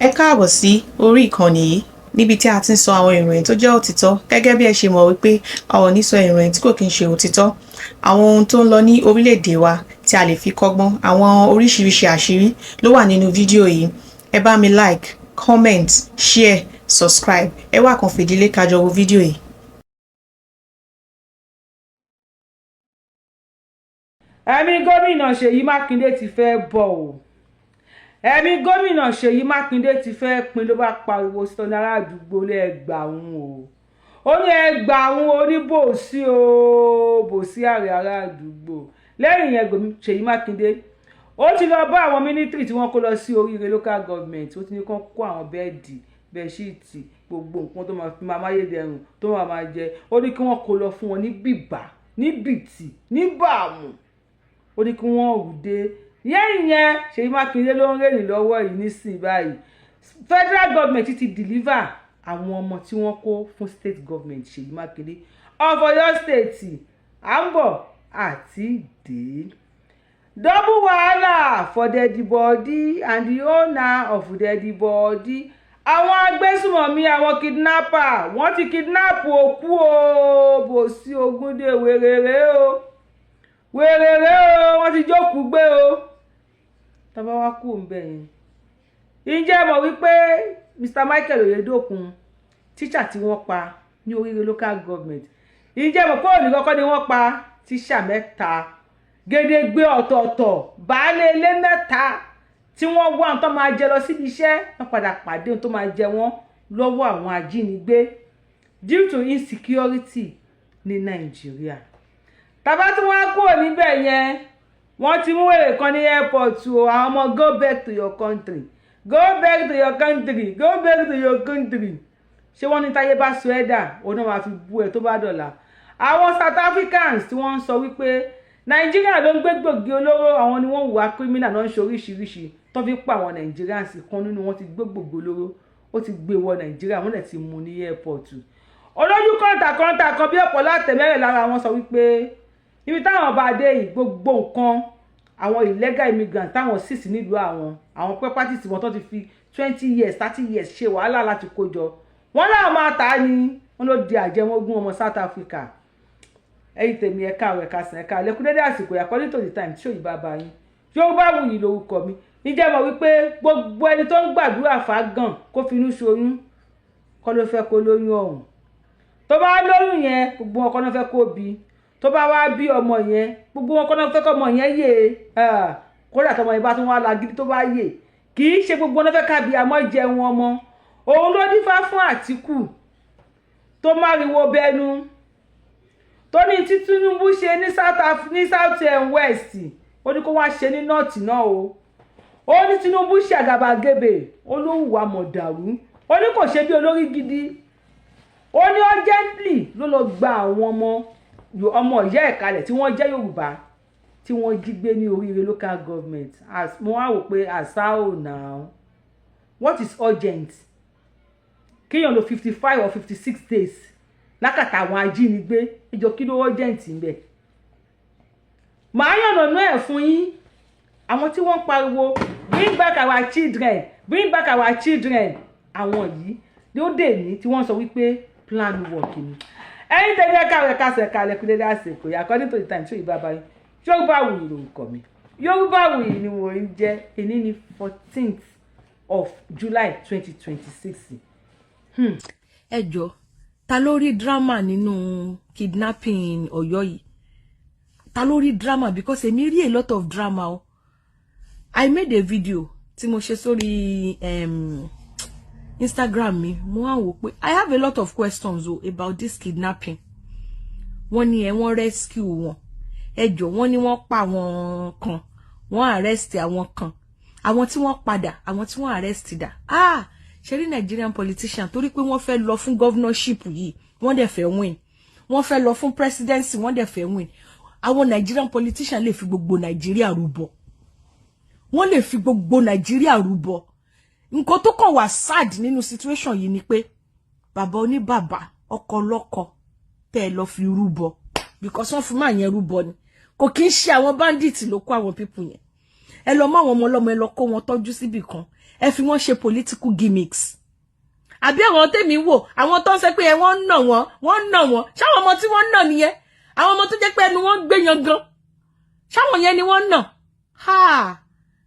Ẹ káàbọ̀ sí orí ìkànnì yìí níbi tí a ti ń sọ àwọn ìròyìn tó jẹ́ òtítọ́. Gẹ́gẹ́ bí ẹ ṣe mọ̀ wípé a ò ní sọ ìròyìn tí kò kí ń ṣe òtítọ́. Àwọn ohun tó ń lọ ní orílẹ̀-èdè wa tí a lè fi kọ́gbọ́n, àwọn oríṣiríṣi àṣírí ló wà nínú fídíò yìí. Ẹ bá mi like, comment, share, subscribe. Ẹ wá kan fìdílé ká jọ wo fídíò yìí. Ẹ̀mí gómìnà Ṣèyí Mákindé ti fẹ́ bọ̀ o. Ẹ̀mí gómìnà Ṣèyí Mákindé ti fẹ́ pin ló bá pariwo sí ọ̀nà ará àdúgbò lé ẹgbàá òun o. Ó ní ẹgbàá òun oníbòsí o, bòsí ààrẹ ará àdúgbò. Lẹ́yìn yẹn, gómìnà Ṣèyí Mákindé ó ti lọ bá àwọn military tí wọ́n kó lọ sí Oríire local government. Ó ti ní kán kó àwọn bed, bedsheet, gbogbo nǹkan tó máa fi máa máyédẹrùn tó máa máa jẹ. Ó ní kí wọ́n kó lọ fún wọn ní bìbà, ní bìtì, ní bàmù. Ó ní kí wọ́n rù dé. Yẹ́n yẹn, Ṣèyí Mákindé ló ń rẹ́rìn lọ́wọ́ yìí nísìnyí báyìí. Federal government ti deliver àwọn ọmọ tí wọ́n kó fún state government. Ṣèyí Mákindé of Ọ̀yọ́ State, à ń bọ̀ àti dé. Double wahala for dead body and the owner of dead body. Àwọn agbésùmọ̀mí, àwọn kidnapper, wọ́n ti kidnap òkú o. Bò sí ogúndé wèrèrè o, wèrèrè o, wọ́n ti jókòó gbé o. Tọ́ba wá kú òun bẹ́ẹ̀ yẹn, ǹjẹ́ mọ̀ wípé Mr Michael Oyedokun, tíṣà tí wọ́n pa ní Oríire local government, ǹjẹ́ mọ̀ pé òní kọ́kọ́ ni wọ́n pa tíṣà mẹ́ta gédégbé ọ̀tọ̀ọ̀tọ̀, baálé ilé mẹ́ta tí wọ́n wá ohun tó máa jẹ lọ síbi iṣẹ́, wọ́n padà pàdé ohun tó máa jẹ wọ́n lọ́wọ́ àwọn ajínigbé due to insecurity ní Nàìjíríà. Tàbá tí wọ́n á kúrò níbẹ̀ yẹn, wọ́n ti mú wèrè kan ní airport o. Àwọn ọmọ, go back to your country, go back to your country, go back to your country. Ṣé wọ́n ní táyé bá sọ ẹ́ dà, òun náà máa fi bú ẹ tó bá dọ̀là. Àwọn South Africans tí wọ́n ń sọ wípé Nàìjíríà ló ń gbé gbòógì olóró, àwọn ni wọ́n ń wá criminal náà, ń ṣe oríṣiríṣi tó fi pa àwọn Nigerians kan. Nínú wọn ti gbé gbòógì olóró, ó ti gbé wọ Nàìjíríà, wọ́n dẹ̀ ti mú ní airport. Olójú kọ́ńtà kọ́ńtà kan bí ọ̀pọ̀ látẹ̀mẹ́rẹ̀ lára wọn sọ wípé ibi táwọn bá dé yìí, gbogbo nǹkan àwọn illegal immigrant táwọn sì sí nílùú àwọn properties wọn tó ti fi 20 years, 30 years ṣe wàhálà láti kó jọ, wọn náà máa tà á ní wọn ló di àjẹmọ́gún ọmọ South Africa. Ẹ̀yin tèmi, ẹ̀ka àwẹ̀, ẹ̀ka sàn, ẹ̀ka àlẹ́kùn dédé àsìkò, according to the time tí òyìnbá bá yín. Yorùbáwùyí lórúkọ mi. Níjẹ́ mọ̀ wípé gbogbo ẹni tó ń gbàdúrà fágàn kó finú ṣoyún kọ́ ló fẹ́ kó lóyún ọ̀hún. Tó bá lóyún yẹn, gbogbo wọn kọ́ ló fẹ́ kó bí. Tó bá wá bí ọmọ yẹn, gbogbo wọn kọ́ ló fẹ́ kọ́ ọmọ yẹn yé. Kódà tọmọ yẹn bá tún wá lágídí tó bá yè, kì í ṣe gbogbo wọn ló fẹ́ kábi àmọ́ jẹun ọmọ. Òun ló dífá fún Àtìkù tó máriwo bẹnu, tó ní tí Tinubu ṣe ní south, ní south and west, ó ní kó wá ṣe ní north náà o. Ó ní Tinubu ṣe àgàbàgebè, ó ló hùwà mọ̀dàrú, ó ní kò ṣe bí olórí gidi. Ó ní urgently ló lọ gba àwọn ọmọ ọmọ ìyá ẹ̀ kalẹ̀ tí wọ́n jẹ́ Yorùbá tí wọ́n jí gbé ní Oríire local government. As mo wá wò pé àṣà ò now, what is urgent? Kéèyàn lò 55 or 56 days lákàtà àwọn ajínigbé ìjọ, kí ló urgent ń bẹ̀? Màá yànnàná ẹ̀ fún yín. Àwọn tí wọ́n ń pariwo "Bring back our children, bring back our children", àwọn yìí ló dè ní tí wọ́n sọ wípé plan work ni. Ẹ̀yin tẹ̀lé, ẹ̀ka rẹ̀ kásẹ̀ kalẹ̀ kúlẹ̀ lásìkò yìí, according to the time tí òyìnbá bá yín. Yorùbáwùyí lórúkọ mi, Yorùbáwùyí ni mo ń jẹ́. Èní ní 14th of July 2026. Ẹ jọ, ta ló rí drama nínú kidnapping Ọ̀yọ́ yìí? Ta ló rí drama? Because èmi rí a lot of drama o. I made a video tí mo ṣe sórí Instagram mi. Mo wá wò pé I have a lot of questions o about this kidnapping. Wọ́n ní ẹ wọ́n rescue wọn. Ẹ jọ, wọ́n ní wọ́n pa àwọn kan, wọ́n arrest àwọn kan. Àwọn tí wọ́n padà, àwọn tí wọ́n arrest dà? Ah, ṣe rí Nigerian politician, torí pé wọ́n fẹ́ lọ fún governorship yìí, wọ́n dẹ̀ fẹ́ win, wọ́n fẹ́ lọ fún presidency, wọ́n dẹ̀ fẹ́ win. Àwọn Nigerian politician lè fi gbogbo Nàìjíríà rúbọ, wọ́n lè fi gbogbo Nàìjíríà rúbọ. Nǹkan tó kàn wá sad nínú situation yìí ni pé bàbá oníbàbà, ọkọ ọlọ́kọ tẹ́ ẹ lọ fi rúbọ, because wọ́n fi máa yẹn rúbọ ni, kò kí ń ṣe àwọn bandits ló kó àwọn people yẹn. Ẹ lọ mú àwọn ọmọ ọlọ́mọ, ẹ lọ kó wọn tọ́jú síbì kan, ẹ fi wọ́n ṣe political gimmicks. Àbí àwọn tèmi wò, àwọn tó ń sọ pé ẹ wọ́n ń nà wọ́n, wọ́n ń nà wọ́n, ṣáwọn ọmọ tí wọ́n ń nà nìyẹn? Àwọn ọmọ tó jẹ́ pé ẹnu wọn gbé yan gan, ṣáwọn yẹn ni wọ́n ń nà? Ha,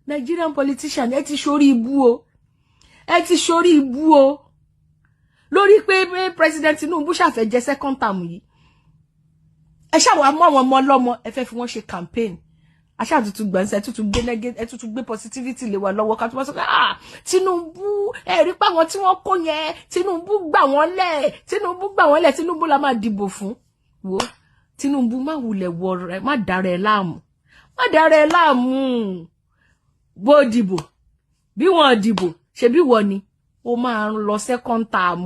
Nigerian politician, ẹ ti ṣorí ibú o, ẹ ti ṣorí ibú o, lórí pé President Tinubu ṣàfẹ́ jẹ second term yìí. Ẹ ṣàwọn mú àwọn ọmọ ọlọ́mọ, ẹ fẹ́ fi wọ́n ṣe campaign. Aṣáàtútù gbọ̀nsẹ̀, ẹ tútù gbé negative, ẹ tútù gbé positivity lé wa lọ́wọ́, ká tó wọ́n sọ pé, "Ah, Tinubu, ẹ rí pé àwọn tí wọ́n kó yẹn, Tinubu gbà wọ́n lẹ̀, Tinubu gbà wọ́n lẹ̀, Tinubu la máa dìbò fún." Wo Tinubu, má wulẹ̀ wọ rẹ, má dára ẹ láàmú, má dára ẹ láàmú. Bó dìbò bí wọ́n dìbò, ṣebí wọ́n ni ó máa ń lọ second term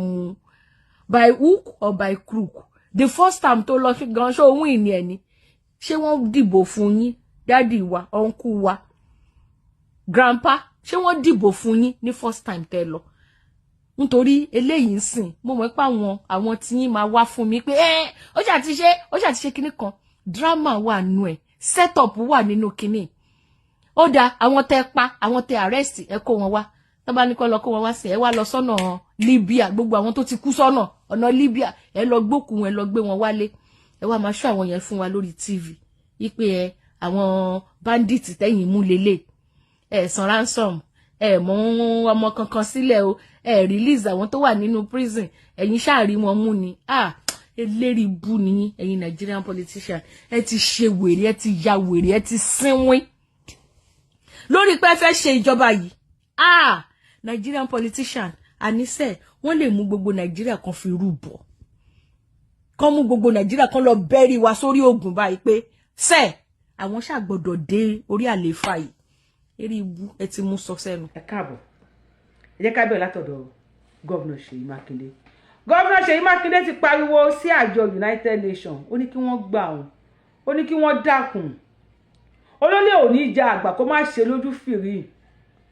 by hook or by crook. The first time tó lọ gan, ṣó òun ìní ẹni ṣé wọ́n dìbò fún yín? Daddy wa, uncle wa, grandpa, ṣé wọ́n dìbò fún yín ní first time tẹ́ lọ? Nítorí eléyìí ń sìn, mo mọ̀ pé àwọn tí yín máa wá fún mi pé ẹ ó ṣàti ṣe, ó ṣàti ṣe kinní kan. Drama wà nù ẹ, setup wà nínú kinní. Ó dáa, àwọn tẹ́ pa, àwọn tẹ́ arrest, ẹ kó wọn wá. Tó bá ní kó lọ kó wọn wá sí, ẹ wá lọ sọ́nà Libya, gbogbo àwọn tó ti kú sọ́nà ọ̀nà Libya, ẹ lọ gbókùn wọn, ẹ lọ gbé wọn wálé, ẹ wá máa ṣọ́ àwọn yẹn fún wa lórí TV wípé ẹ àwọn bandit tẹ́yìn mú lélẹ̀. Ẹ san ransom, ẹ mú ọmọ kankan sílẹ̀ o, ẹ release àwọn tó wà nínú prison, ẹ̀yin ṣáà rí wọn mú ni. Ah, eléri bú ni ẹ̀yin Nigerian politician. Ẹ ti ṣe wèrè, ẹ ti ya wèrè, ẹ ti sínwín lórí pé ẹ fẹ́ ṣe ìjọba yìí. Ah, Nigerian politician, àníṣe wọ́n lè mú gbogbo Nàìjíríà kan fi rúbọ, kán mú gbogbo Nàìjíríà kan lọ bẹ́rí wa sórí ogun báyìí pé sẹ́ àwọn ṣáà gbọ́dọ̀ dé orí àlééfà yìí. Eré ibú ẹ ti mú sọ sẹ́nu. Ẹ káàbọ̀, ẹ jẹ́ ká bẹ̀rẹ̀ látọ̀dọ̀ Governor Ṣèyí Mákindé. Governor Ṣèyí Mákindé ti pariwo sí àjọ United Nations, ó ní kí wọ́n gbà òun, ó ní kí wọ́n dákun. Olólè ò ní ja àgbà kó má ṣe lójú fìrí.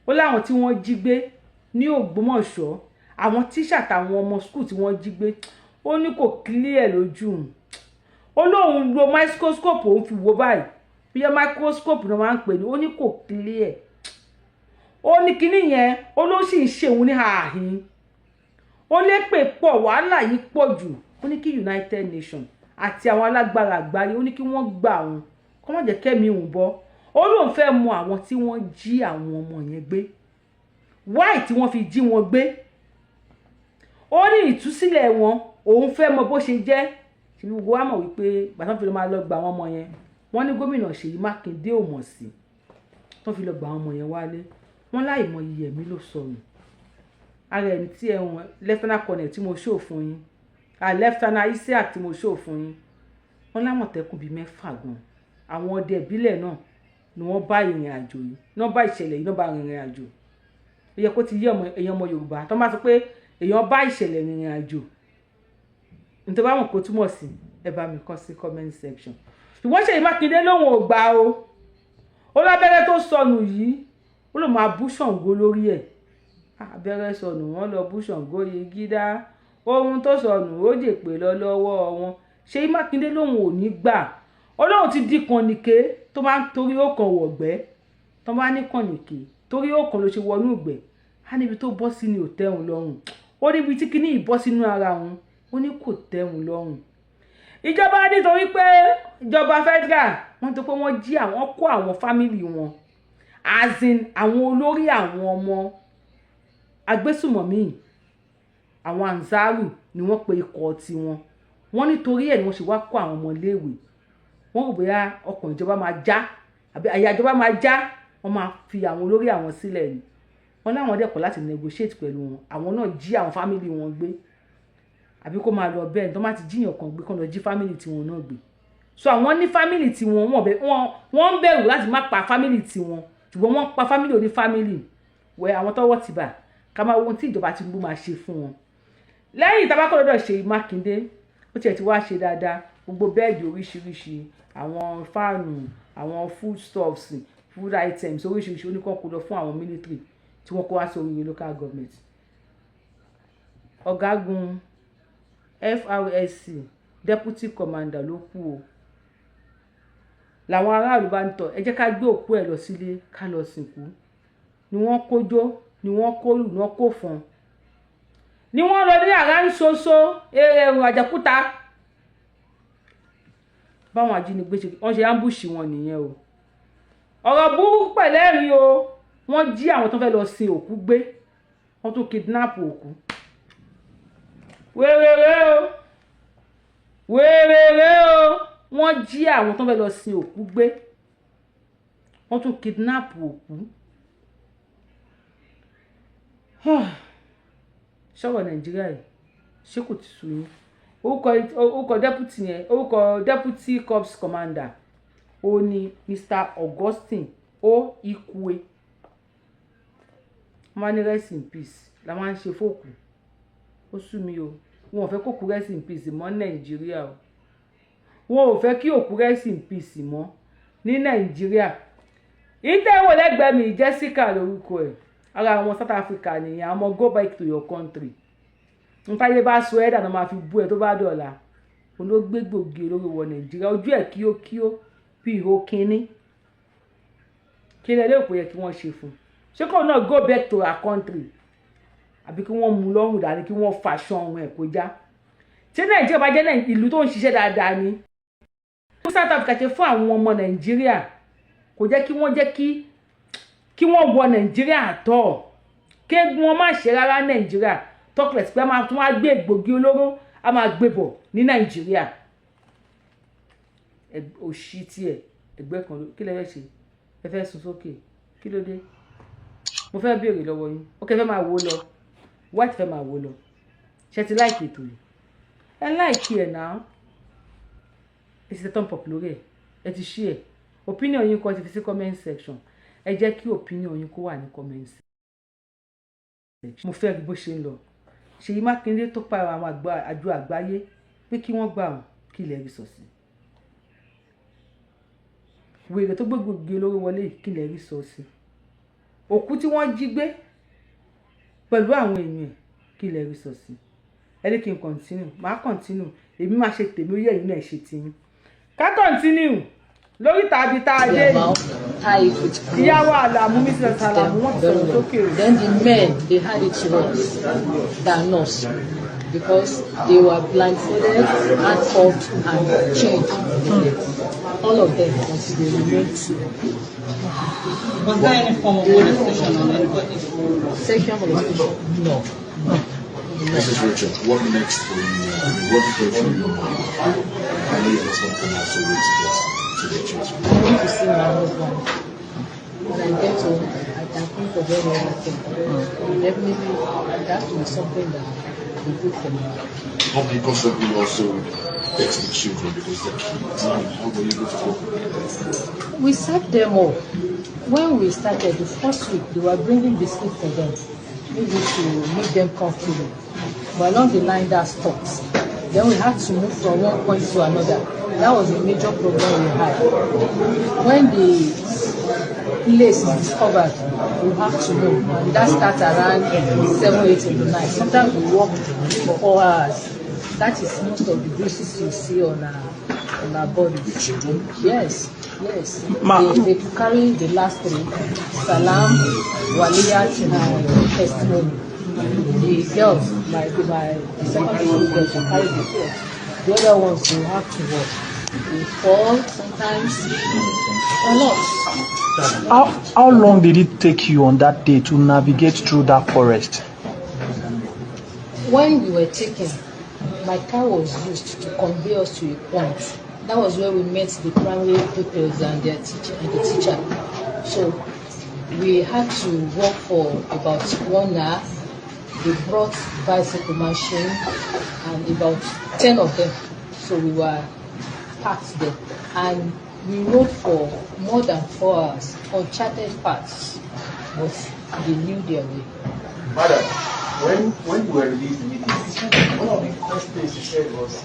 Ó láwọn tí wọ́n jí gbé ní Ògbómọ̀ṣọ́, àwọn tíṣà táwọn ọmọ school tí wọ́n jí gbé, ó ní kò clear lójú òun. Ó lóun lo microscope, òun fi wo báyìí, bí microscope náà máa ń pè ní, ó ní kò clear. Ó ní kinní yẹn, ó ló sì ń ṣe òun ní ààhín. Ó lépè pọ̀, wàhálà yìí pọ̀ jù. Ó ní kí United Nations àti àwọn alágbára àgbáyé, ó ní kí wọ́n gbà òun, kó má jẹ́ kẹ́mi òun bọ́. Ó lóun fẹ́ mọ àwọn tí wọ́n jí àwọn ọmọ yẹn gbé, why tí wọ́n fi jí wọn gbé. Ó ní ìtúsílẹ̀ wọn, òun fẹ́ mọ bó ṣe jẹ́. Ṣe gbogbo wa mọ̀ wípé gbàtàn fi lọ máa lọ gba àwọn ọmọ yẹn, wọ́n ní gómìnà Ṣèyí Mákindé ò mọ̀ sí tó fi lọ gba àwọn ọmọ yẹn wálé. Wọ́n láì mọ iye ẹ̀mí ló sọnù. Ara ẹni tí ẹ̀wọ̀n Lieutenant Colonel tí mo ṣó fún yín, Lieutenant Isiaq tí mo ṣó fún yín, wọ́n lámọ̀tẹ́kùn bíi 6 gan, àwọn ọdẹ ìbílẹ̀ náà ni wọ́n bá ìrìn àjò yìí náà, bá ìṣẹ̀lẹ̀ yìí náà, bá ìrìn àjò. Ó yẹ kó ti yé èèyàn ọmọ Yorùbá tó máa sọ pé èèyàn bá ìṣẹ̀lẹ̀ ìrìn àjò, nítorí báwọn kò túmọ̀ sí, ẹ bá mi kọ sí comment section. Ṣùgbọ́n Ṣèyí Mákindé lòun ò gbà o. Ó lábẹ́rẹ́ tó sọnù yìí, ó lòun máa bú Ṣàngó lórí ẹ̀. Abẹ́rẹ́ sọnù, wọ́n lọ bú Ṣàngó yegídá, ohun tó sọnù ó jèpè lọ lọ́wọ́ wọn. Ṣèyí Mákindé lòun ò ní gbà. Ó lóun ti di kànnìké tó máa ń torí ó kàn wọ̀gbẹ́, tó bá ní kànnìké torí ó kàn ló ṣe wọnú ìgbẹ́. Á níbi tó bọ́ sí ni ò tẹ́hun lọ́rùn. Ó níbi tí kíní yìí bọ́ sínú ara òun, ó ní kò tẹ́hun lọ́rùn. Ìjọba, nítorí pé ìjọba federal, wọ́n tó pé wọ́n jí àwọn kó àwọn family wọn, as in àwọn olórí àwọn ọmọ agbésùmọ̀mí, àwọn Ansaru ni wọ́n pe ikọ̀ tiwọn. Wọ́n nítorí ẹ̀ ni wọ́n ṣe wá kó àwọn ọmọléèwé. Wọ́n rò bóyá ọkàn ìjọba máa já àbí àyà ìjọba máa já, wọ́n máa fi àwọn olórí àwọn sílẹ̀ ni. Wọ́n láwọn dẹ̀ kọ̀ láti negotiate pẹ̀lú wọn. Àwọn náà jí àwọn family wọn gbé, àbí kó máa lọ bẹ́ẹ̀, tó má ti jíyàn kan gbé, kó lọ jí family tiwọn náà gbé. So àwọn ní family tiwọn, wọ́n ń bẹ̀rù láti má pa family tiwọn, ṣùgbọ́n wọ́n pa family oní family wẹ́. Àwọn tọ́wọ́ ti bà, ká máa wo ohun tí ìjọba Tinubu máa ṣe fún wọn. Lẹ́yìn ìtabakọ̀ Ṣèyí Mákindé, ó tiẹ̀ ti wá ṣe dáadáa, gbogbo bed oríṣiríṣi, àwọn fan, àwọn foodstuffs, food items oríṣiríṣi, ó ní kó kó lọ fún àwọn military tí wọ́n kó wá sí oríire local government. Ọ̀gágun FRSC deputy commander ló kú o. Làwọn aráàlú bá ń tọ̀, ẹ jẹ́ ká gbé òkú ẹ̀ lọ sílé, ká lọ sìnkú. Ni wọ́n kójó, ni wọ́n kólù, ni wọ́n kó fọn, ni wọ́n lọ ní àrá ń ṣoṣo ẹrù Àjàkúta. Báwọn ajínigbé ṣe wọ́n ṣe ambush wọn nìyẹn o. Ọ̀rọ̀ burúkú pẹ̀lẹ́rìn o. Wọ́n jí àwọn tó fẹ́ lọ sin òkú gbé, wọ́n tún kidnap òkú. Wéréré o, wéréré o. Wọ́n jí àwọn tó fẹ́ lọ sin òkú gbé, wọ́n tún kidnap òkú. Sọ̀rọ̀ Nàìjíríà yìí, ṣé kò ti sú yín? Orúkọ deputy yẹn, orúkọ deputy corps commander ó ní Mr. Augustine O Ikue. Wọ́n máa ní rest in peace la máa ń ṣe fóòkù. Ó sú mi o. Wọn ò fẹ́ kókù rest in peace mọ́ Nàìjíríà o. Wọn ò fẹ́ kí òkú rest in peace mọ́ ní Nàìjíríà. Ìtẹ̀wò lẹ́gbẹ̀ẹ́ mi, Jessica lórúkọ ẹ̀, ara àwọn South Africa nìyẹn. Àwọn go back to your country. Ntáyé bá sọ ẹ́ dànù, máa fi bú ẹ tó bá dọ̀la. Olóògbé gbòógì olórí wọ Nàìjíríà, ojú ẹ̀ kíókíó bí ihò kínní. Kí lẹ lérò pé yẹ kí wọ́n ṣe fún un? Ṣé kò náà go back to her country, àbí kí wọ́n mú lọ́rùn dání, kí wọ́n faṣọ ọrùn ẹ̀ kó já? Tí Nàìjíríà bá jẹ́ ìlú tó ń ṣiṣẹ́ dáadáa ni South Africa ṣe fún àwọn ọmọ Nàìjíríà, kò jẹ́ kí wọ́n jẹ́ kí wọ́n wọ Nàìjíríà àtọ̀, kéegun wọn má ṣe rárá. Nàìjíríà talkless pé a máa tún wá gbé egbògi olóró, a máa gbé bọ̀ ní Nàìjíríà. Òṣì tiẹ̀ ẹgbẹ́ kan, kí lẹ fẹ́ ṣe? Ẹ fẹ́ sùn sókè, kí ló dé? Mo fẹ́ béèrè lọ́wọ́ yín. Ó kẹ́ fẹ́ máa wò lọ, white fẹ́ máa wò lọ. Ṣe ti like ètò yìí? Ẹ like ẹ̀ náà, ẹ ti tẹ thumb up lórí ẹ̀, ẹ ti share. Opinion yín kọ́ ti fi sí comment section. Ẹ jẹ́ kí opinion yín kó wà ní comment section. Mo fẹ́ rí bó ṣe ń lọ. Ṣèyí Mákindé tó pa àwọn àjọ àgbáyé pé kí wọ́n gbà wọ́n, kí ilẹ̀ rí sọ sí? Wèrè tó gbégbògi olóró wọlé, kí ilẹ̀ rí sọ sí? Òkú tí wọ́n jí gbé pẹ̀lú àwọn èèyàn ẹ̀, kí ilẹ̀ rí sọ sí? Ẹ ní kí n continue, màá continue. Èmi máa ṣe tèmi, ó yẹ ẹ̀yin náà ṣe tiyín. Ká continue lórí tàbí tá a dé yìí. Ìyàwó Àlàmú, Mrs. Àlàmú, wọ́n ti sọ̀rọ̀ sókè o. Then the men, they had it worse than us because they were blindfolded, handcuffed, and chained. All of them until they remained two. Was there any form of molestation on anybody? Sexual molestation? No. Mrs. Richard, what next for you now? I mean, what goes through your mind? I know your husband can also wait to get to the church. I want to see my husband. When I get home, I can think of any other thing. Definitely, that will be something that will be good for me. How do you constantly also text the children because they're kids? I mean, how were you able to cope with that? We set them up. When we started the first week, they were bringing biscuits for them, maybe to make them comfortable. But along the line, that stopped. Then we had to move from one point to another. That was a major problem we had. When the place is discovered, we have to move. And that starts around 7, 8 in the night. Sometimes we walk for 4 hours. That is most of the bruises you see on our bodies. The children? Yes. They carry the last three, Salam, Waliyat, and Testimony. The girls, my the secondary school girls, will carry the fourth. The other ones, they have to work. They fall sometimes a lot. How long did it take you on that day to navigate through that forest? When we were taken, my car was used to convey us to a point. That was where we met the primary pupils and their teacher and the teacher. So we had to walk for about 1 hour. They brought bicycle machine and about 10 of them. So we were packed there. And we rode for more than 4 hours, uncharted paths, but they knew their way. Madam, when you were released immediately, one of the first things you said was,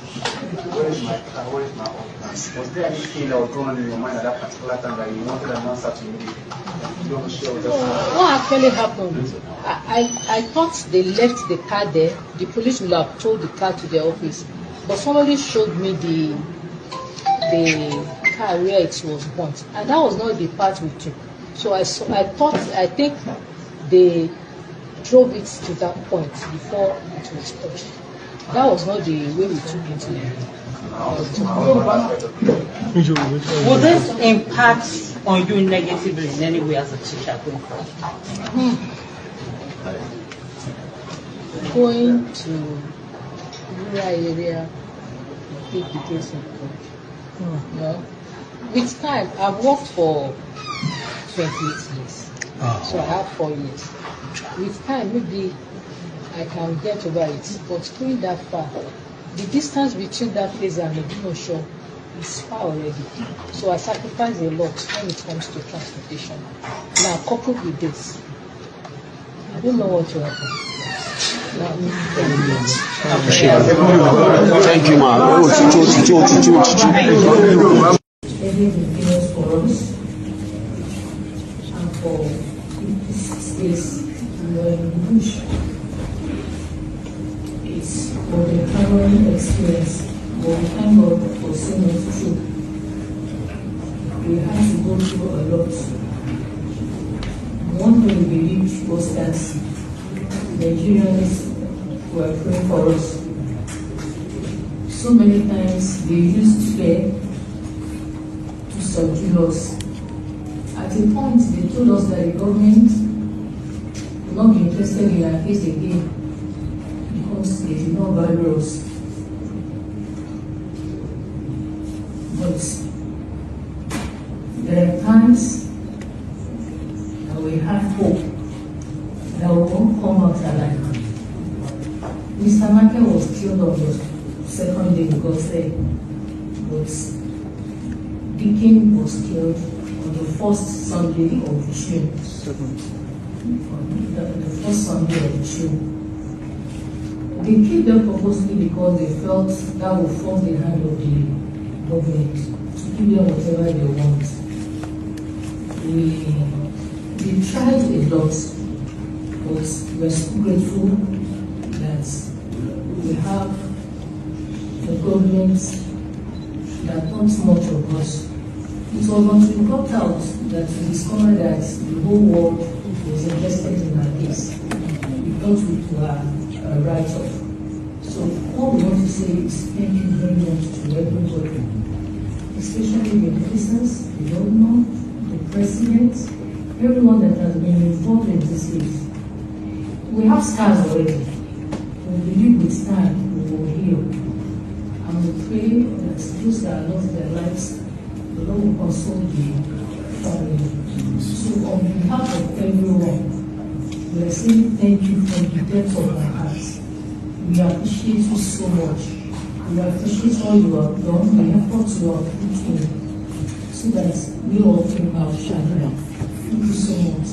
"Where is my car? Where is my husband?" Was there anything that was going on in your mind at that particular time that you wanted an answer to immediately? You want to share with us? What actually happened? I thought they left the car there. The police will have towed the car to their office. But somebody showed me the car. car where it was burnt, and that was not the part we took. So I saw, I thought, I think they drove it to that point before it was touched. That was not the way we took it. Will this impact on you negatively in any way as a teacher going forward? Going to rural area to take the case in court. No. With time, I've worked for 28 years. So I have 4 years. With time, maybe I can get over it. But going that far, the distance between that place and Ogbomoso is far already. So I sacrifice a lot when it comes to transportation. Now, coupled with this, I don't know what will happen. Now, Thank you, ma. Ó ti tó, ó ti tó, ó ti tó, ó ti tó. Everything famous for us, and for 56 days we were in the bush. It was a harrowing experience, but we thank God for seeing us through. We had to go through a lot. One thing we believed was that Nigerians were praying for us. So many times they used fear to subdue us. At a point, they told us that the government will not be interested in our case again because they did not value us. But there are times that we have hope that we won't come out alive. Mr. Michael was killed on the second day we got there, but Deacon was killed on the first Sunday of June. On the first Sunday of June. They killed them purposely because they felt that would force the hand of the government to give them whatever they want. We tried a lot, but we're so grateful that we have a government that thought much of us. It was until we got out that we discovered that the whole world was interested in our case. We thought we were a write-off. So all we want to say is thank you very much to everybody, especially the officers, the governor, the president, everyone that has been involved in this case. We have scars already. We believe with time we will heal. And we pray that those that lost their lives, the Lord will console the family. So on behalf of everyone, we are saying thank you from the depth of our hearts. We appreciate you so much. We appreciate all you have done, the effort you have put in, so that we all came out shining. Thank you so much.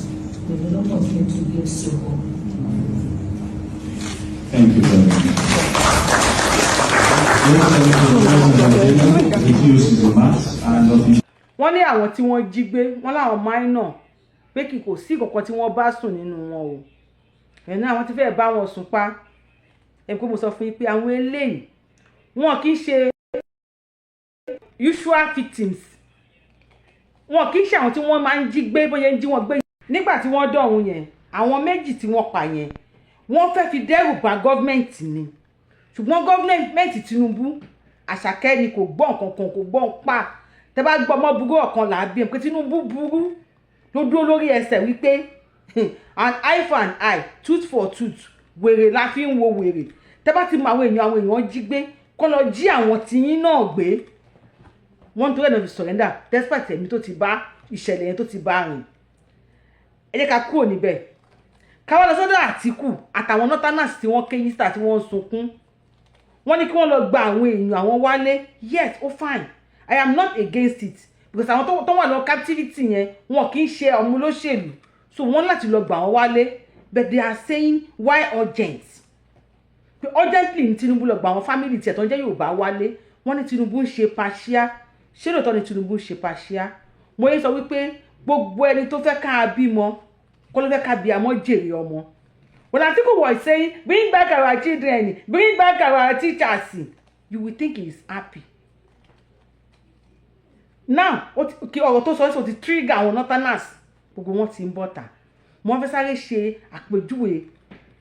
May the Lord continue to bless you all. Thank you very much. He uses the maths and of Wọ́n ní àwọn tí wọ́n jí gbé, wọ́n láwọn minor, pé kì kò sí ìkọ̀kan tí wọ́n bá sùn nínú wọn o. Ẹ̀nà àwọn tí fẹ́ẹ́ bá wọn sùn pa ẹ̀ pé mo sọ fún yín pé àwọn eléyìí, wọn kì í ṣe usual victims, wọn kì í ṣe àwọn tí wọ́n máa ń jí gbé bóyá ń jí wọn gbé. Nígbà tí wọ́n dọ̀hún yẹn, àwọn méjì tí wọ́n pa yẹn, wọ́n fẹ́ fi dẹ́rù bà government ni, ṣùgbọ́n government Tinubu, àṣàkẹ́ ni kò gbọ́ nǹkan kan, kò gbọ́ pa. Tẹ́ bá gbọ́, ọmọ burú ọ̀kan là á bí ẹ pé Tinubu burú ló dúró lórí ẹsẹ̀ wípé an eye for an eye, tooth for tooth. Wèrè la fi ń wo wèrè. Tẹ́ bá ti mọ àwọn èèyàn, àwọn èèyàn jí gbé, kọ́ lọ jí àwọn tiyín náà gbé. Wọ́n torí ẹ̀ náà fi surrender despite ẹ̀mí tó ti bá ìṣẹ̀lẹ̀ yẹn tó ti bá rìn. Ẹ jẹ́ ká kúrò níbẹ̀, ká wá lọ sọ́dọ̀ Àtìkù àtàwọn northerners tí wọ́n ké yíṣà, tí wọ́n ń sunkún. Wọ́n ní kí wọ́n lọ gba àwọn èèyàn àwọn wálé. Yes, ó fine, I am not against it, because àwọn tó wà lọ captivity yẹn, wọn kì í ṣe ọmọ olóṣèlú, so wọ́n láti lọ gbà wọ́n wálé. But they are saying, why urgent? Pé urgently ní Tinubu lọ gba àwọn family tiẹ̀ tó ń jẹ́ Yorùbá wálé. Wọ́n ní Tinubu ń ṣe partial. Ṣé lóòótọ́ ni Tinubu ń ṣe partial? Mo yẹ sọ wípé gbogbo ẹni tó fẹ́ ká bímọ kọ́ ló fẹ́ ká bí àmọ́ jèrè ọmọ. When Atiku was saying, "Bring back our children, bring back our teachers," you will think he is happy. Now, kí ọ̀rọ̀ tó sọ ẹ́ sọ ti trigger àwọn northerners, gbogbo wọn ti ń bọ̀tà. Mo fẹ́ sáré ṣe àpèjúwe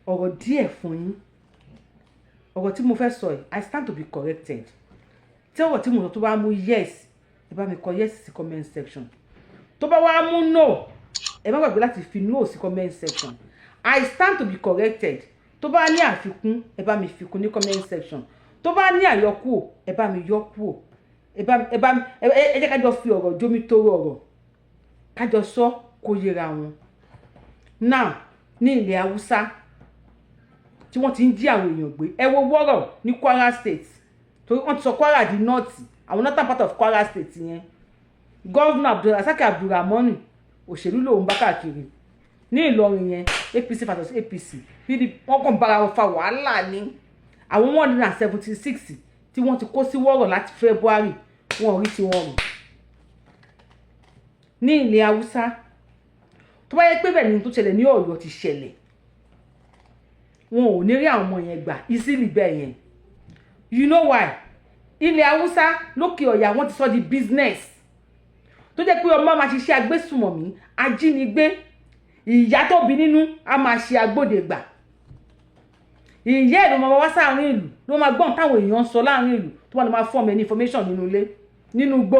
ọ̀rọ̀ díẹ̀ fún yín. Ọ̀rọ̀ tí mo fẹ́ sọ yìí, I stand to be corrected. Tí ọ̀rọ̀ tí mo sọ tó bá mú yes, ẹ bá mi kọ yes sí comment section. Tó bá wá mú no, ẹ má gbàgbé láti fi no sí comment section. I stand to be corrected. Tó bá ní àfikún, ẹ bá mi fikún ní comment section. Tó bá ní àyọkúò, ẹ bá mi yọ kúò. Ẹ jẹ́ ká jọ fi ọ̀rọ̀ jómi tóró ọ̀rọ̀, ká jọ sọ kó yẹra wọn. Now, ní ilẹ̀ Haúsá tí wọ́n ti ń jí àwọn èèyàn gbé, ẹ wo wọ́rọ̀ ní Kwara State, torí wọ́n ti sọ Kwara di north, àwọn northern part of Kwara State yẹn. Governor Abdulrasaq Abdulrahman, òṣèlú lòun bá káàkiri ní Ìlọrin yẹn. APC versus APC, PDP, wọ́n kàn bára wọn fa wàhálà ní. Àwọn 176 tí wọ́n ti kó sí wọ́rọ̀ láti February, wọn ò rí tí wọ́n rò ní ilẹ̀ Haúsá. Tó bá yẹ pé bẹ́ẹ̀ ni tó ṣẹlẹ̀ ní Ọ̀yọ́ ti ṣẹlẹ̀, wọn ò ní rí àwọn ọmọ yẹn gbà easily bẹ́ẹ̀ yẹn. You know why? Ilẹ̀ Haúsá lókè ọ̀yà, wọ́n ti sọ di business, tó jẹ́ pé ọmọ máa ṣiṣẹ́ agbésùmọ̀mí, ajínigbé. Ìyá tó bí nínú á máa ṣe agbódegbà. Ìyá ẹ̀ ló máa wá sáàrin ìlú, ló máa gbọ́n táwọn èèyàn ń sọ láàrin ìlú, tó wà ló máa fún ọmọ ẹ ní information nínú ilé, nínú igbó.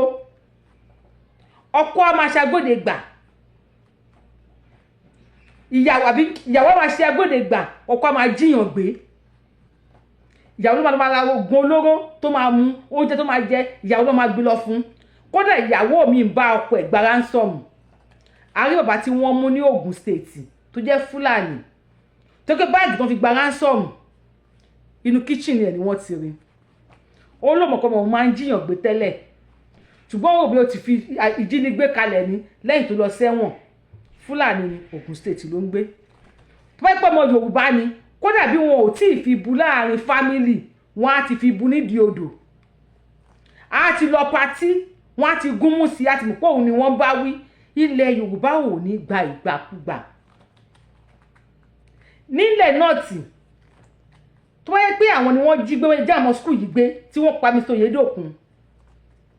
Ọkọ á máa ṣe agbódegbà ìyàwó, àbí ìyàwó á máa ṣe agbódegbà, ọkọ á máa jíyàn gbé. Ìyàwó ló máa ra oògùn olóró tó máa mu, oúnjẹ tó máa jẹ, ìyàwó ló máa gbé lọ fún. Kódà, ìyàwó mi ń bá ọkọ ẹ̀ gba ransom. Àrí bàbá tí wọ́n mú ní Ogun State tó jẹ́ Fúlàní, tó ké báàgì tó fi gba ransom, inú kitchen ẹ̀ ni wọ́n ti rí. Ó lómọ̀kọ́ mọ̀ máa ń jíyàn gbé tẹ́lẹ̀, ṣùgbọ́n òbí ó ti fi ìjínigbé kalẹ̀ ní lẹ́yìn tó lọ sẹ́wọ̀n. Fúlàní ni, Ogun State ló ń gbé. Tó bá pẹ́ ọmọ Yorùbá ni, kódà bí wọn ò tí ì fi bu láàrin family wọn, á ti fi bu nídìí odò, á ti lọ party, wọn á ti gúnmú sí i, á ti mọ̀ pé òun ni wọ́n bá wí. Ilẹ̀ Yorùbá ò ní gba ìgbàkúgbà. Nílẹ̀ North, tó bá yẹ pé àwọn ni wọ́n jí gbé, wọ́n jẹ́ àwọn school yìí gbé tí wọ́n pa Mr. Oyedokun,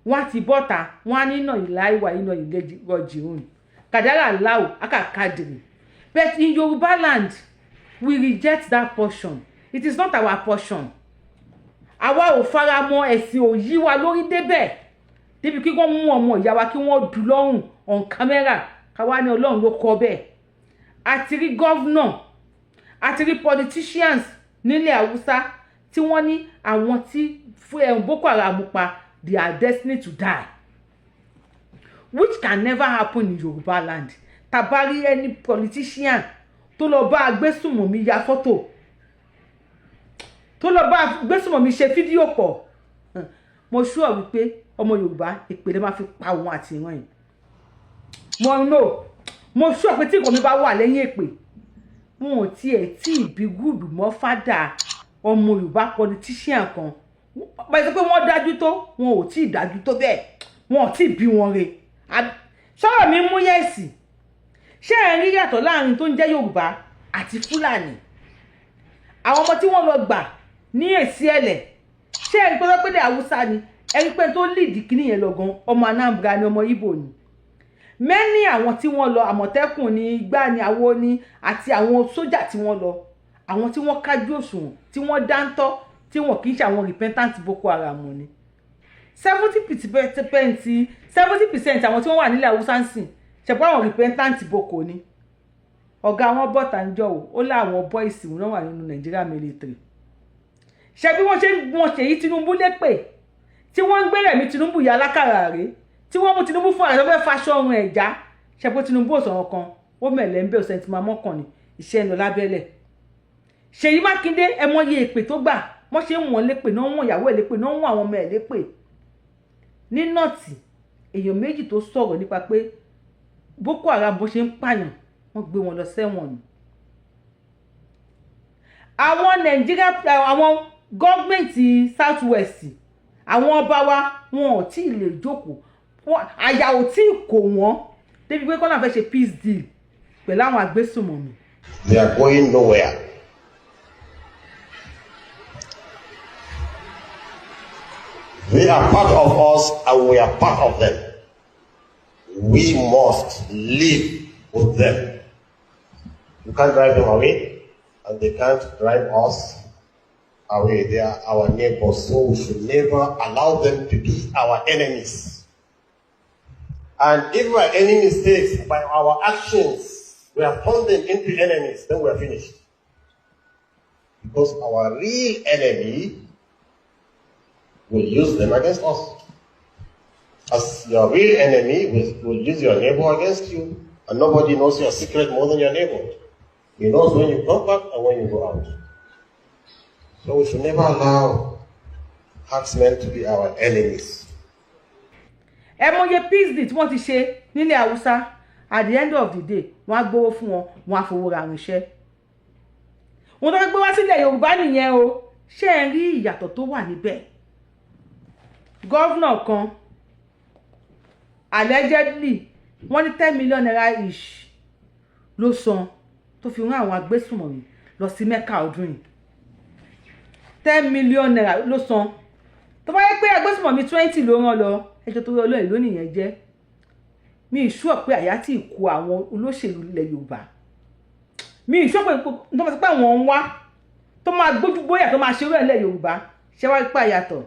wọ́n á ti bọ́ta, wọ́n á ní iná ìlà ìwà iná ilé rọjìrún kàdárà láò akàkadìrì. But in Yorùbá land, we reject that portion. It is not our portion. Àwa ò fara mọ́. Ẹ̀sìn ò yí wa lórí débẹ̀ débi kí wọ́n mú ọmọ ìyá wa, kí wọ́n dù lọ́rùn on camera, káwá ní Ọlọ́run ló kọ́ bẹ́ẹ̀. Àti rí governor, àti rí politicians nílẹ̀ Haúsá tí wọ́n ní àwọn tí Boko Haram pa, they are destined to die, which can never happen in Yorùbá land. Tàbá rí any politician tó lọ bá agbésùmọ̀mí ya fọ́tò, tó lọ bá agbésùmọ̀mí ṣe fídíò pọ̀, mo sure wípé ọmọ Yorùbá, ìpele máa fi pa òun àti ìran yìí. Mo no mo sure pé tí nǹkan mi bá wà lẹ́yìn èpè, wọn ò tiẹ̀ tí ì bí gúdù mọ́ fádà ọmọ Yorùbá politician kan báyìí sọ pé wọ́n dájú tó, wọn ò tí ì dájú tó bẹ́ẹ̀, wọn ò tí ì bí wọn re. Sọ̀rọ̀ mi mú yes. Ṣé ẹ̀ ń rí yàtọ̀ láàrin tó ń jẹ́ Yorùbá àti Fúlàní? Àwọn ọmọ tí wọ́n lọ gbà ní èsì ẹ̀lẹ̀, ṣé ẹ̀ rí pé pé Haúsá ni? Ẹ rí pé tó lead kíní yẹn lọ gan, ọmọ Anambra ni, ọmọ Ìgbò ni. Many àwọn tí wọ́n lọ, Àmọ̀tẹ́kùn ní igbá ní àwo ní, àti àwọn sójà tí wọ́n lọ, àwọn tí wọ́n kájú òṣùwọ̀n, tí wọ́n dáńtọ́, tí wọ́n kì í ṣe àwọn repentant Boko Haram ni. 70% àwọn tí wọ́n wà nílẹ̀ Haúsá ń sìn ṣẹ̀pọ̀ àwọn repentant Boko ni. Ọ̀gá wọn bọ̀tà ń jọ̀wọ́, ó láwọn boys wọn wà nínú Nigeria military. Ṣe bí wọ́n ṣe ń wọ́n Ṣèyí Tinubu lépè, tí wọ́n ń gbé Rẹ̀mí Tinubu ìyá alákàrà rèé, tí wọ́n mú Tinubu fún ààrẹ tó fẹ́ faṣọ ọrùn ẹ̀já, ṣe pé Tinubu ò sọ̀rọ̀ kan, ó mẹ̀lẹ́ ń bẹ́ ọ̀sẹ̀ tí máa mọ́kàn ní iṣẹ́ ń lọ lábẹ́lẹ̀. Ṣèyí Mákindé, ẹ mọyì èpè tó gbà. Wọ́n ṣe ń wọ́n lépè náà, wọ́n ìyàwó ẹ̀ lépè náà, wọ́n àwọn ọmọ ẹ̀ lépè. Ní North, èèyàn méjì tó sọ̀rọ̀ nípa pé Boko Haram bó ṣe ń pààyàn, wọ́n gbé wọn lọ sẹ́wọ̀n ni. Àwọn Nàìjíríà, àwọn gọ́ọ̀mẹ̀ntì South West, àwọn ọba wa, wọn ò tí ì lè jókòó, àyà ò tí ì kò wọ́n débi pé kọ́nà fẹ́ ṣe peace deal pẹ̀lú àwọn agbésùnmọ̀mí. They are going nowhere. They are part of us and we are part of them. We must live with them. You can't drive them away, and they can't drive us away. They are our neighbors, so we should never allow them to be our enemies. And if by any mistakes, by our actions, we have turned them into enemies, then we are finished. Because our real enemy will use them against us. As your real enemy will use your neighbor against you, and nobody knows your secret more than your neighbor. He knows when you come back and when you go out. So we should never allow herdsmen to be our enemies. Ẹ mọye peace deal tí wọ́n ti ṣe nílẹ̀ Haúsá. At the end of the day, wọ́n á gbowó fún wọn, wọ́n á fowó ra irinṣẹ́ wọn tó fẹ́ gbé wá sílẹ̀ Yorùbá nìyẹn o. Ṣé ẹ rí ìyàtọ̀ tó wà níbẹ̀? Governor kan, allegedly, wọ́n ní ₦10 million each ló san tó fi rán àwọn agbésùmọ̀mí lọ sí Mẹ́kà ọdún yìí. ₦10 million ló san. Tó bá yẹ pé agbésùmọ̀mí 20 ló rán lọ, ẹjọ́ tó rí Ọlọ́run lónìí yẹn jẹ́ mi ìṣú pé àyà tí kó àwọn olóṣèlú ilẹ̀ Yorùbá. Mi ìṣú pé tó máa sọ pé àwọn ń wá tó máa gbójú gbóyà tó máa ṣerú ẹ̀ lẹ̀ Yorùbá. Ṣé wá pa ìyàtọ̀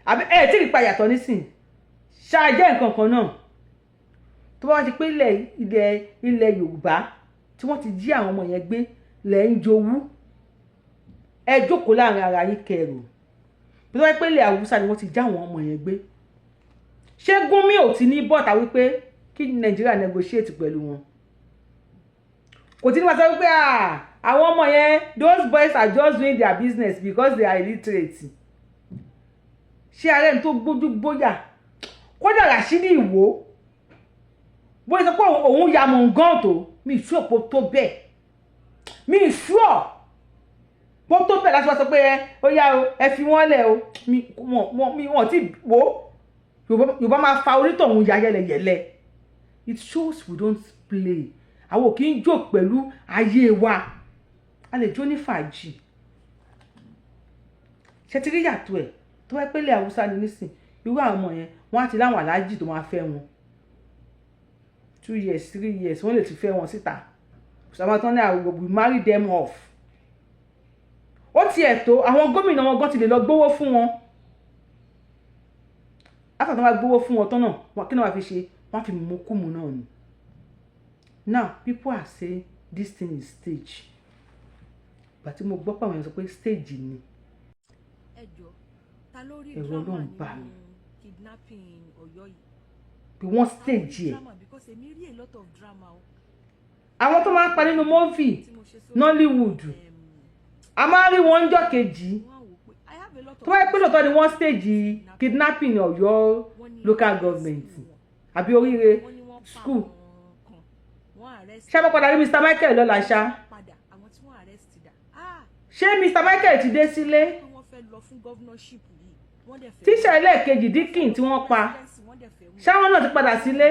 àbí ẹ̀ tí ì pa ìyàtọ̀ nísìn ṣáà jẹ́ nǹkan kan náà? Tó bá wá ti pé ilẹ̀ Yorùbá tí wọ́n ti jí àwọn ọmọ yẹn gbé lẹ̀ ń jowú, ẹ jókòó láàrin ara yín kẹrù. Bí wọ́n pé ilẹ̀ Haúsá ni wọ́n ti já àwọn ọmọ yẹn gbé, ṣé Gúnmi ò ti ní bọ́ta wípé kí Nàìjíríà negotiate pẹ̀lú wọn? Kò tí ní wọ́n sọ wípé àwọn ọmọ yẹn, those boys are just doing their business because they are illiterate. Ṣé ààrẹ ní tó gbójú gbóyà? Kódà Rashidi Ìwó, bóyá sọ pé òun ya mọ̀ngán tó, mi ìṣú òpó tó bẹ́ẹ̀, mi ìṣú ọ̀ bó tó bẹ́ẹ̀ láti wá sọ pé ẹ ó yá o, ẹ fi wọ́n lẹ̀ o. Mi wọ́n ti wò ó. Yorùbá máa fa onítọ̀hún ya yẹlẹyẹlẹ. It shows we don't play. Àwọn ò kì í jó pẹ̀lú ayé wa, a lè jó ní fàájì. Ṣe ti rí yàtọ̀ ẹ̀? Tó wáá pélé Haúsá ni nísìn, irú àwọn ọmọ yẹn, wọ́n á ti láwọn aláàjì tó máa fẹ́ wọn. 2 years, 3 years, wọ́n lè ti fẹ́ wọn síta. Sábà tán ní àwọn, we marry them off. Ó tiẹ̀ tó àwọn gómìnà wọn gan ti lè lọ gbówó fún wọn. After tó bá gbówó fún wọn tán náà, wọn kí náà wàá fi ṣe? Wọ́n á fi mú kúmu náà ni. Now people are saying this thing is stage. Ìgbà tí mo gbọ́ pé àwọn èèyàn sọ pé stage ni, ẹ̀rù Ọlọ́run bà mí pé wọ́n stage ẹ̀. Àwọn tó máa ń pa nínú movie Nollywood, a máa ń rí wọn jọ́ kejì. Tó bá yẹ pé lóòótọ́ ni wọ́n stage kidnapping Ọ̀yọ́ local government àbí Oríire school, ṣé wọ́n padà rí Mr Michael lọ́la ṣá? Ṣé Mr Michael ti dé sílé? Tíṣà ẹlẹ́ẹ̀kejì, Dikin, tí wọ́n pa, ṣáwọn náà ti padà sílé?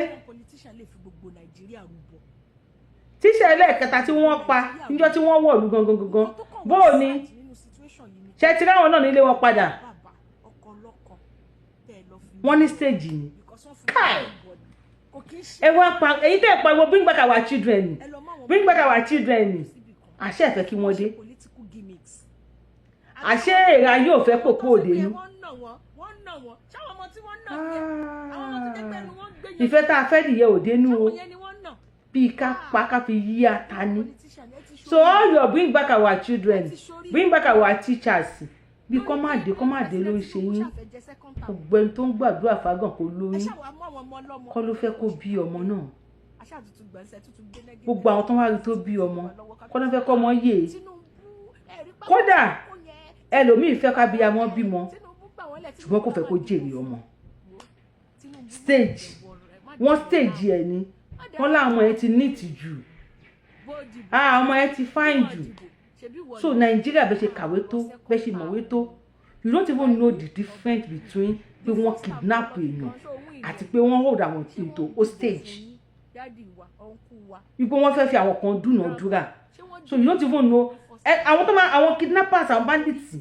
Tíṣà ẹlẹ́ẹ̀kẹta tí wọ́n pa níjọ́ tí wọ́n wọ̀lú gangan gangan, bóò ni? Ṣe ti ráwọn náà nílé wọn padà? Wọ́n ní stage ni. Káì, ẹ wá pa èyí tẹ́ ẹ pariwo "Bring back our children, bring back our children." Àṣẹ ìfẹ́ kí wọ́n dé, àṣẹ èèrà yóò fẹ́ pòpò òde inú. Ah, ìfẹ́ tá a fẹ́ nìyẹn ò dénú o, bíi ká pa ká fi yí ata ní. So all your "Bring back our children, bring back our teachers", bí kọ́ má dé, kọ́ má dé ló ń ṣe yín. Gbogbo ẹni tó ń gbàdúrà fágàn kó lóyún kọ́ ló fẹ́ kó bí ọmọ náà. Gbogbo àwọn tó ń wá rí tó bí ọmọ kọ́ ló fẹ́ kọ́ ọmọ yè é. Kódà ẹlòmíì fẹ́ ká bí ọmọ bímọ, ṣùgbọ́n kò fẹ́ kó jèrè ọmọ. Stage, wọ́n stage ẹ̀ ni. Wọ́n láwọn ẹ̀ ti neat jù, àwọn ẹ̀ ti fine jù. So Nàìjíríà, bẹ́ẹ̀ ṣe kàwé tó, bẹ́ẹ̀ ṣe mọ̀wé tó, you don't even know the difference between pé wọ́n kidnap èèyàn àti pé wọ́n hold àwọn into hostage, wípé wọ́n fẹ́ fi àwọn kan dúnàádúrà. So you don't even know. Àwọn tó máa, àwọn kidnappers, àwọn bandits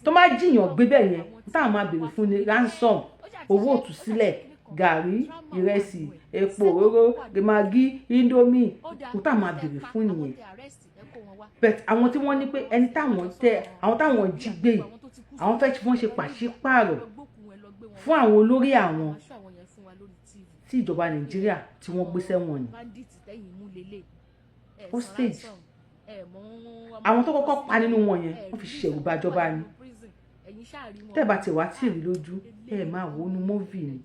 tó máa jiyàn gbé bẹ́ẹ̀ yẹn, táwọn máa béèrè fún ni ransom, owó òtúsílẹ̀. Gàrí, ìrẹsì, epo, òróró, Maggi, Indomie, kó tá máa béèrè fún nìyẹn. But àwọn tí wọ́n ní pé ẹni táwọn tẹ, àwọn táwọn jí gbé yìí, àwọn fẹ́ fi wọ́n ṣe pàṣípààrọ̀ fún àwọn olórí àwọn tí ìjọba Nàìjíríà tí wọ́n gbé sẹ́wọ̀n ni. Hostage, àwọn tó kọ́kọ́ pa nínú wọn yẹn, wọ́n fi ṣẹ̀rù bàjọba ni. Tẹ́ bá ti wá tí ì rí lójú, ẹ máa wò ó nu movie ni.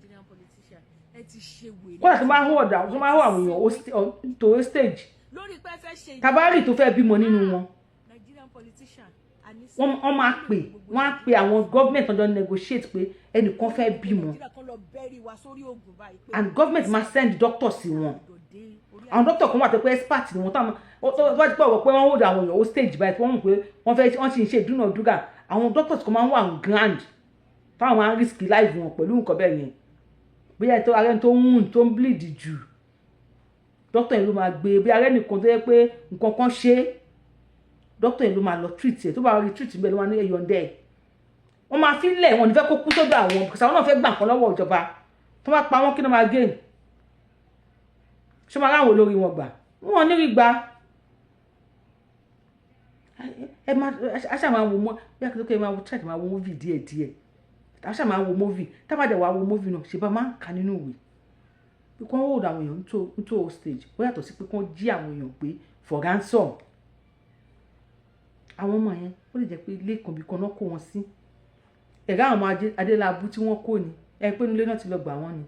Kódà tó máa ń hó ọ̀dà, tó máa ń hó àwọn èèyàn tó hostage, tabari tó fẹ́ bímọ nínú wọn, wọ́n máa pè, wọ́n á pe àwọn government ọjọ́ negotiate pé ẹnìkan fẹ́ bímọ, and government máa send doctor sí wọn. Àwọn doctor kan wà tó pé expert ni wọ́n, táwọn tó bá ti pọ̀ wọ́n pé wọ́n hold àwọn èèyàn hostage báyìí, tí wọ́n mọ̀ pé wọ́n fẹ́, wọ́n ti ń ṣe ìdúnàdúrà, àwọn doctors kan máa ń wà on ground táwọn máa ń risk life wọn pẹ̀lú nǹkan bẹ́ẹ̀ yẹn. Bóyá ètò ara ẹni tó ń wound, tó ń bleed jù, doctor yẹn ló máa gbé. Bóyá ara ẹnìkan tó yẹ pé nǹkan kan ṣe, doctor yẹn ló máa lọ treat ẹ̀. Tó bá rí treat bẹ́ẹ̀, ló máa ní ẹ̀yọ̀ ǹdẹ́ ẹ̀. Wọ́n máa fi lẹ̀, wọ́n ní fẹ́ kó kú sódò àwọn, because àwọn náà fẹ́ gbà nǹkan lọ́wọ́ ìjọba. Tó bá pa wọ́n, kí ló máa gain? Ṣé máa ráwọn olórí wọn gbà? Wọn ò ní rí gbà. Ẹ máa aṣá máa wo mọ bí akẹ́kọ̀ọ́, ẹ máa wo, try máa wo movie díẹ̀ díẹ̀. Aṣá máa wo movie, tábàdẹ̀ wàá wo movie náà, ṣe bá máa ń kà nínú ìwé pé kí wọ́n hold àwọn èèyàn into hostage, ó yàtọ̀ sí pé kí wọ́n jí àwọn èèyàn gbé for ransom. Àwọn ọmọ yẹn, ó lè jẹ́ pé ilé kan bí kan náà kó wọn sí. Ẹ̀rọ àwọn ọmọ Adélábù tí wọ́n kó ni ẹ pé nílé náà ti lọ gbà wọ́n ni.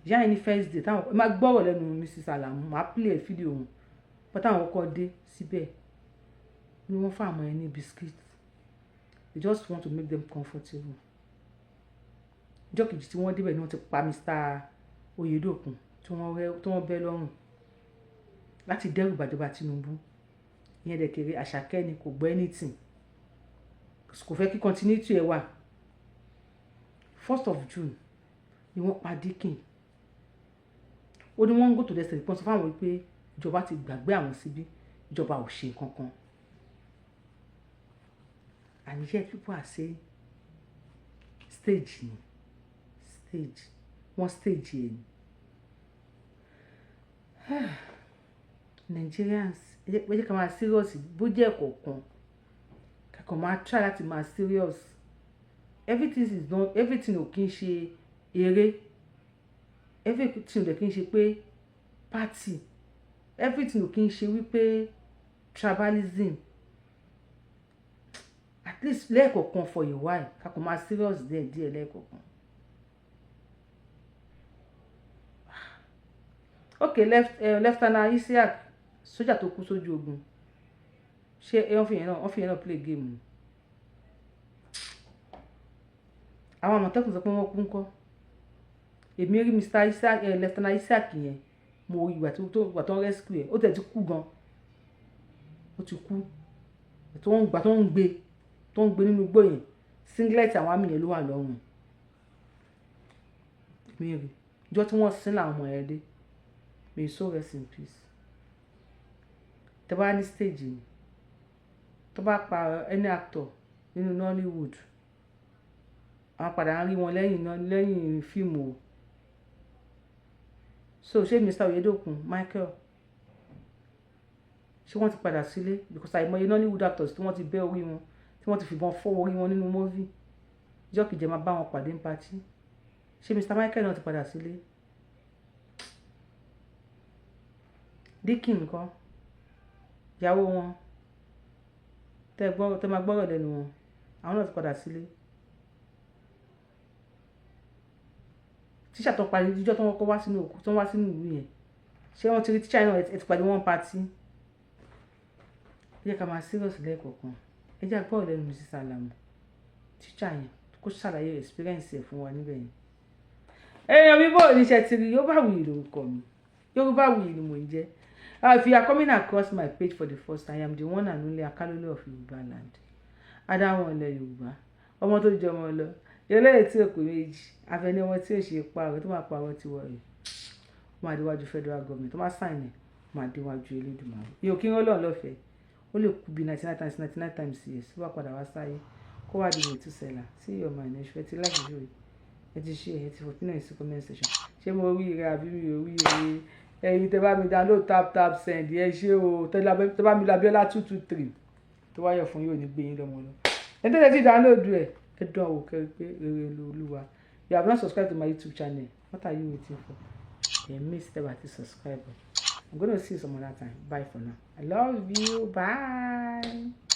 Ìyá yẹn ní first day táwọn ẹ máa gbọ́rọ̀ lẹ́nu Mrs. Alamu, máa play ẹ̀ fídíò wọn pátá. Àwọn kọ́ dé síbẹ̀ ni wọ́n fún àwọn yẹn ní biscuit. They just want to make them comfortable. Ìjọ́ kejì tí wọ́n débẹ̀ ni wọ́n ti pa Mr. Oyedokun tí wọ́n bẹ́ lọ́rùn láti dẹ́rù bàjọba Tinubu. Ìyẹn dẹ̀kẹ̀rẹ̀, Àṣàkẹ́ ni kò gbọ́ anything, kò fẹ́ kí continuity ẹ̀ wà. 1st of June ni wọ́n pa Dikin. Ó ní wọ́n ń go to the extent pọ́n sọ fáwọn wípé ìjọba ti gbàgbé àwọn síbí, ìjọba ò ṣe nǹkan kan. And yet people are saying stage ni, stage, wọ́n stage yẹn ni. Nigerians, ẹ jẹ́ ká máa serious. Bó jẹ́ ẹ̀kọ̀ọ̀kan, kakọ̀ máa try láti máa serious. Everything is not everything. Ò kí ń ṣe eré everything, ò dẹ̀ kí ń ṣe pé party everything, ò kí ń ṣe wípé tribalism. At least lẹ́ẹ̀kọ̀ọ̀kan, for a while, kakọ̀ máa serious díẹ̀ díẹ̀ lẹ́ẹ̀kọ̀ọ̀kan. Okay, Lieutenant Isiaq, sójà tó kú sójú ogun, ṣé wọ́n fi yẹn náà play game ni? Àwọn Àmọ̀tẹ́kùn sọ pé wọ́n kú ńkọ́? Èmi rí Mr. Isiaq, Lieutenant Isiaq yẹn, mo rí ìgbà tó ń rescue ẹ̀. Ó tẹ̀ ti kú gan, ó ti kú. Tó ń gbà tó ń gbé nínú igbó yẹn, singlet àwọn army yẹn ló wà lọ́rùn. Èmi rí ìjọ tí wọ́n sin làwọn ọmọ yẹn dé. May so rest in peace. Tẹ́ bá ní stage ni, tó bá pa any actor nínú Nollywood, àwọn padà ń rí wọn lẹ́yìn lẹ́yìn fíìmù o. So ṣé Mr. Oyedokun Michael, ṣé wọ́n ti padà sílé? Because àìmọye Nollywood actors tí wọ́n ti bẹ́ orí wọn, tí wọ́n ti fìbọn fọ́ orí wọn nínú movie, ìjọ́ kìjẹ́ máa bá wọn pàdé ní party. Ṣé Mr. Michael náà ti padà sílé? Dikin ńkọ́? Ìyàwó wọn tẹ́ gbọ́, tẹ́ máa gbọ́rọ̀ lẹ́nu wọn, àwọn náà ti padà sílé? Tíṣà tó parí jíjọ́ tó wọ́n kọ́ wá sínú òkú, tó wá sínú ìlú yẹn, ṣé wọ́n ti rí tíṣà náà? Ẹ ti pàdé wọn party. Ẹ jẹ́ ká máa serious lẹ́ẹ̀kọ̀ọ̀kan. Ẹ jẹ́ àgbọ̀rọ̀ lẹ́nu Mrs. Alamu, tíṣà yẹn, kó ṣàlàyé experience ẹ̀ fún wa níbẹ̀ yẹn. Èèyàn mi, bò ní ṣe ti rí Yorùbáwùyí lórúkọ mi, Yorùbáwùyí ni mò ń jẹ́. If you are coming across my page for the first time, I am the one and only Akalole of Yorùbá land, adáwọn ilẹ̀ Yorùbá, ọmọ tó jẹ ọmọ lọ, eléyìí tí òkú méjì àfẹní, ọmọ tí ò ṣe pààrọ̀, tó máa pààrọ̀ tiwọ̀ rẹ̀, ó máa déwájú federal government, tó máa sign ẹ̀, ó máa déwájú Elédùmarè. Yóò kí wọ́n lọ́ọ̀ lọ́fẹ̀ẹ́, ó lè kú bí 99 times 99 times years, ó bá padà wá sáyé, kó wá di mẹ̀túsẹ̀là. See your man ẹ̀ ṣùfẹ́ tí láti ṣòro. Ẹ ti ṣe, ẹ ti fò opinion sí comment section. Ṣé mo wí ire àbí mi ò wí ire? Ẹ̀yin tẹ́ bá mi download Tap Tap Send, ẹ ṣé o. Tẹ́ bá mi lọ Abiola 223 tó wáyọ̀ fún yóò ní gbé yín lọ́mọ lọ. Ẹni tẹ́lẹ̀ tí download ẹ̀, ẹ dán wò kẹ́ pé rere lolúwa. You have not subscribed to my YouTube channel, what are you waiting for? Ẹ miss tẹ́ bá ti subscribe. I'm gonna see you some other time. Bye for now. I love you. Bye.